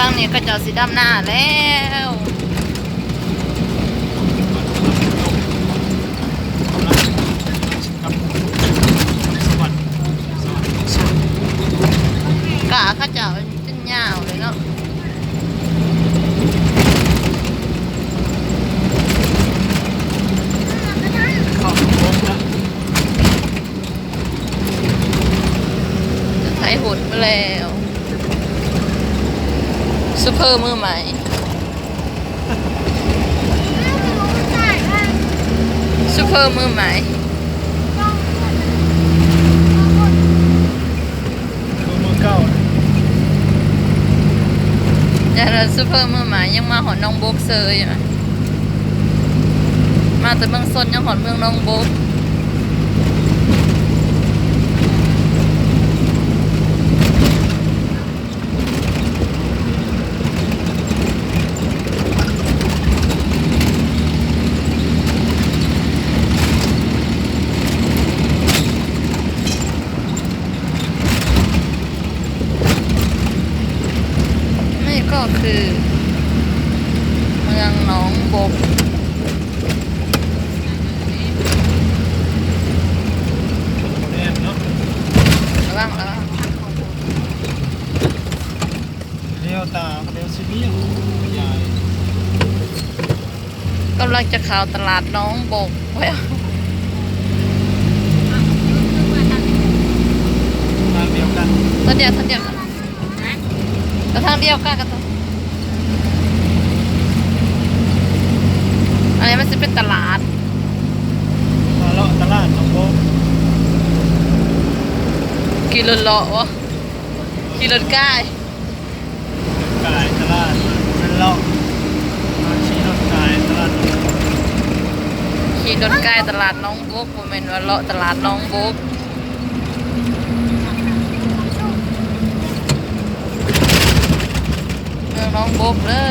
ທາງນີ້ເຂົາເຈົ້າຊິດຳນາແລ້ວ. ກ້າເຂົາເຈົ້າ ເປັນຍາວເລີຍເນາະ. ໄຖຫົດມາແລ້ວ ຊູເປີມືໃໝ່ ຊູເປີມືໃໝ່. ຄືມືເກົ່າ ຢ່າລະ ຊູເປີມືໃໝ່ ຍັງມາຮອດໜອງບົກເຊີຍ ມາແຕ່ເມືອງຊົນ ຍັງຮອດເມືອງໜອງບົກ. ນີ້ກໍຄືເມືອງໜອງບົກ. ແມ່ນເນາະ ລະວັງ ລະວັງ ລ້ຽວຕາມ ລ້ຽວຊິລ້ຽວຂະຫຍາຍ. ກຳລັງຈະເຂົ້າຕະຫຼາດໜອງບົກແລ້ວ. ທາງດຽວກັນ ທາງດຽວ ທາງດຽວກັນ ກໍທາງດຽວກັນ ກໍທາງ ອັນນີ້ມັນຊິເປັນຕະຫຼາດ ມາເລາະຕະຫຼາດໜອງບົກ. ຂີ່ລົດເລາະບໍ່? ຂີ່ລົດກາຍ ກາຍຕະຫຼາດ ເປັນເລາະ ມາຂີ່ລົດກາຍຕະຫຼາດ ຂີ່ລົດກາຍຕະຫຼາດໜອງບົກ ບໍ່ແມ່ນວ່າເລາະຕະຫຼາດໜອງບົກ. ເມືອງໜອງບົກເດີ.